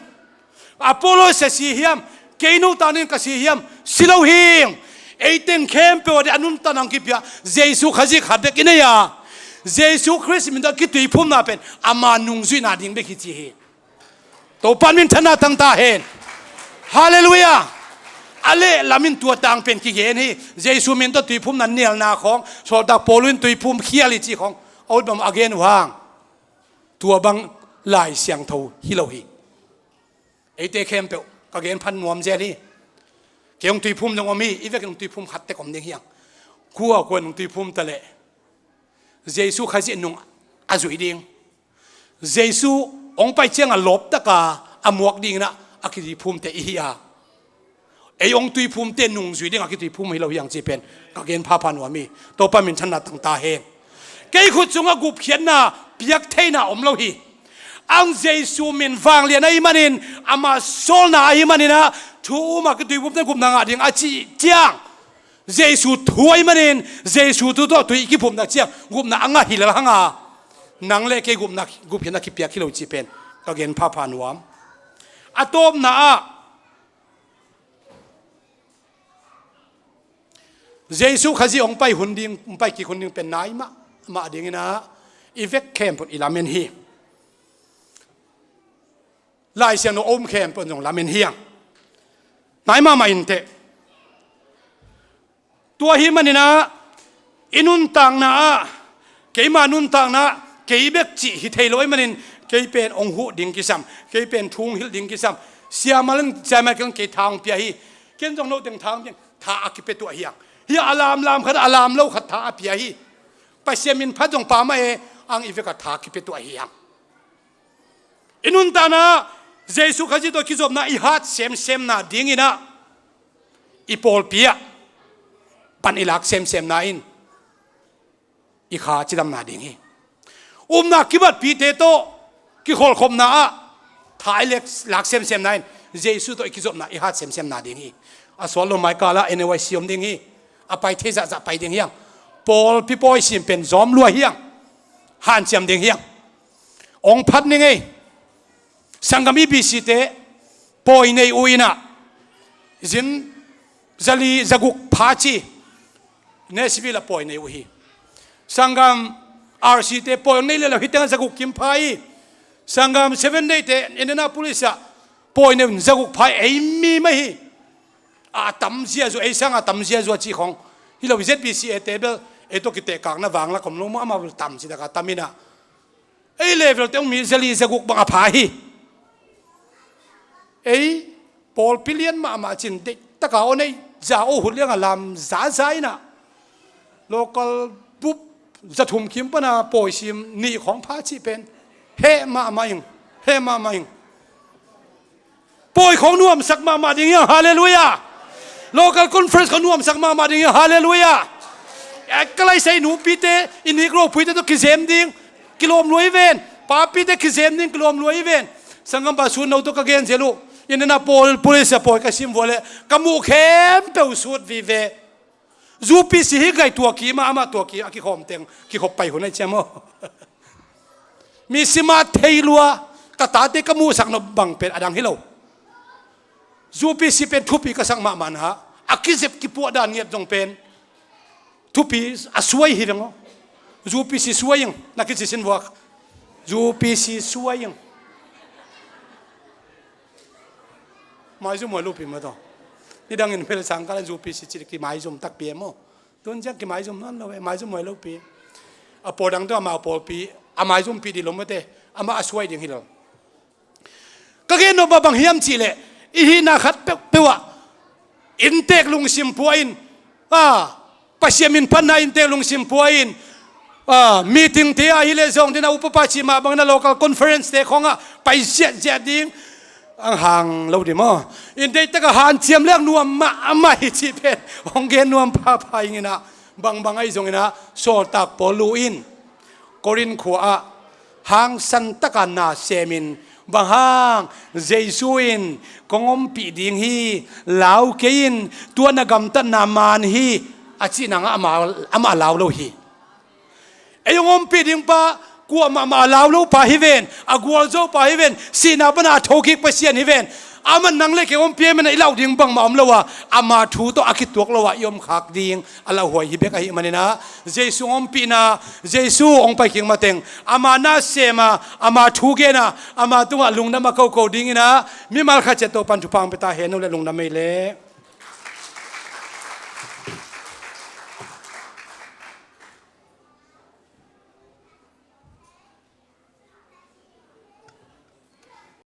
Apollos a si hiam, kei no tang dingin ka si hiam, si lo hing. Ei teng khempeuh a ding a nuntakna hong kipia Jesu Khazih khat bek i nei a, Jesu Khrist min tawh a kituiphumna pen ama nungzuihna ding bek hi ci hi. Topa min thanna tang ta hen. Halleluiah. A leh lamin tua tang pen kigen hi. Jesu min tawh tuiphumna nialna khawng, sawltak Paul in tuiphum khial hi ci khawng a ut bang a gen uh hang, tua bang Lai Siangtho hi lo hi. Eite khempeuh ka gen phan nuam zel hi. Kei hong tuiphum zong om hi. I vekin hong tuiphum khat tek om ding hiang. Kua kua in hong tuiphum ta leh Jesu Khazih nung a zuih ding, Jesu hong pai cianga lawptaka a muak dinginah a kituiphumte i hi a, ei hong tuiphumte nungzui ding a kituiphum hi lo hiang ci pen ka gen phapha nuam hi. Topa min thanna tang ta hen. Kei khut sungah gupkhiatna piak theina om lo hi. Ang Jesu min vanglian ahi manin, ama sawlna ahi maninah, thu uma kituiphumte gupna ngah ding a cih ciang, Jesu thu ahi manin, Jesu thu tawh tui i kiphumna ciang gupna a ngah hi lel hanga, nang le kei gupna, gupkhiatna kipiak hi lo cih pen ka gen phapha nuam. A tawpna ah, Jesu Khazih hong pai hun ding, hong pai kik hun ding pen nai mahmah dinginah i vek khempeuh i lamen hi. Lai Siangtho a um khempeuh in zong lamen hiang. Nai mahmah inteh. Tua hi maninah i nuntakna ah, keima nuntakna ah kei bek cih hi thei lo ahi manin, kei pen hong huh ding kisam, kei pen thu hong hilh ding kisam. Siamah in, siamah in kei tha hong pia hi. Ken zong no teng tha hong pia, tha a kipia tuah hiang. Hi a lamlam khat, a lam lo khat tha a pia hi. Pasian min phat zong pha mah e, ang i vekah tha a kipia tuah hiang. I nuntakna Jesu Khazih tawh kizopna i hat semsemna dinginah i pawlpi ah pan i lak semsemna in i kha cidamna ding hi. Upna kibatpite tawh kikholhkhopna ah tha i lek, lak semsemna in Jesu tawh i kizopna i hat semsemna ding hi. A sual lo maikal ah N Y C om ding hi. A pai thei zahzah pai ding hiang. pawlpi pawi sim pen zawm lua hiang, hanciam ding hiang. Ong phat ni ngei. Sanggam, EBC te pawi nei uh inah, zin zali zaguk pha ci, Nashville ah pawi nei uh hi. Sanggam, RC te pawi nei leh lo hi tengah zaguk kim pha hi. Sanggam, Seventh Day te Indianapolis ah pawi nei uh zaguk pha hi, ei mi mah hi. A tam ziazua, ei sang a tam ziazua ci khong hi lo, ZBCA te bel ei tawh kitehkakna vanglak om lo maw, amau bel tam ci taka tam inah. Ei level te ong mi zali zaguk bang a pha hi. Ei pawlpi lian mahmah cin deihtaka aw nei, za aw hut lianga lam zaza inah, local bup za thum kim pana pawi sim nih khawng pha cih pen heh mahmah ing, heh mahmah ing. Pawi khawng nuamsak mahmah ding hiang, halleluiah. Local conference khawng nuamsak mahmah ding hiang, halleluiah. A, ka laisai nupite, i nik ropuite tawh kizem ding kilawm lua hi ven. Papite kizem ding kilawm lua hi ven. Sanggampa Sun No tawh ka gen zel uh, Indianapolis ah pawi ka sim vua leh ka muh khempeuh sut vive. UPC hi ngai, tua ki mah, amah tua ki a kikhawm teng kikhop pai hun ahi ciam aw. Mi sima thei lua, ka tate ka muhsak nop bang pen a dang hi lo. UPC pen thupi ka sak mahmah na, a kizep kipuah dan ngiat zong pen thupi a suai hi veng aw. UPC suai ing, na kici sin vuak. UPC suai ing. Maizum huai lopi mah tawh. Nidangin mel sang kal in UPC ci ki maizum takpi em aw. Tun ciang ki maizum nawn lo e, maizum huai lopi. A pawl dang tawh amau pawlpi a maizumpih dih lo mate, amah a suai ding hi lo. Ka gen nop mah bang hiam cihleh, i hihna khat peuhpeuh ah inntek lungsim pua in, a, Pasian min phatna inntek lungsim pua in, a, meeting te ah hileh zong dina upapa cih mah bangin a local conference te khawngah pai ziahziah ding ang hang lo dih maw? In deihtakah hanciam leng nuam mahmah hi cih pen hong gen nuam phapha ing inah, bangbang ahi zonginah sawltak Paul lu in Korin khua ah hangsan taka na semin, bang hang, Jesu in kong ompih ding hi, lau kei in, tua na gamtatna man hi, a cih nangah amah, amah lau lo hi. Ei hong ompih ding pa kuamah mah a lau lo pa hi ven, a gualzo pa hi ven, sihna pana a thokik Pasian hi ven. Aman nang le kei ompih ahih manin i lauh ding bangmah om lo a, ama thu tawh a kituak lo a i omkhak ding a lauhuai hi bek ahih maninah, Jesu hong ompihna, Jesu hong paikik mateng, ama na sem a, ama thu gen a, ama tungah lungdam a koko dinginah, mimal khat ciat Topan thupha hong pia ta hen. No le lungdam ei le.